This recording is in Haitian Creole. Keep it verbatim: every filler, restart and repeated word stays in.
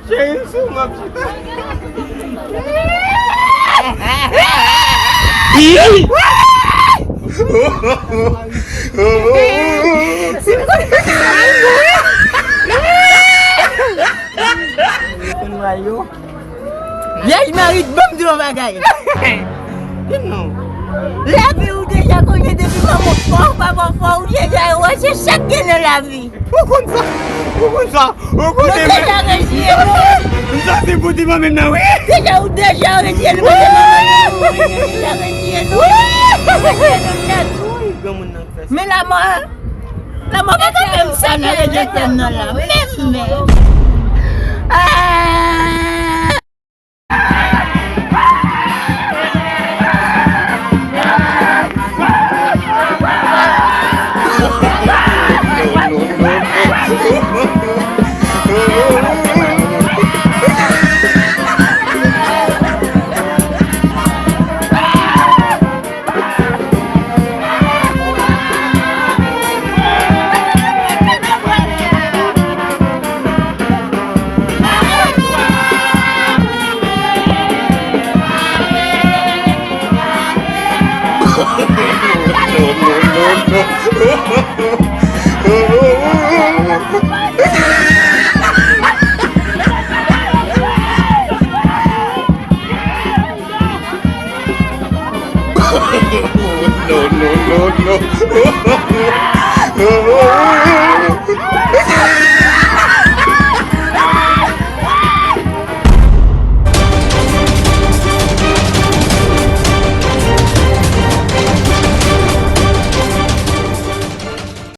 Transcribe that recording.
Cheri, sou m ap chita. Vyèj mari, ban m di w yon bagay. Di m non. Lavi ou deja konnen depi manman fò, papa fò, ou deja wè se sa k gen nan lavi. Ou konn sa? Ou konn sa? Ou konn... Nou deja reziye nou. M santi pou di manman nan, wi. Deja, ou deja reziye nou, paske manman nou, wi, nou deja reziye nou. Wi. Reziye nou nèt. Wi, granmoun nan fè sa. Men lanmò, lanmò pa ka fè m sa nan reziye m nan la. Menm, menm. Ah! No, no, no, no.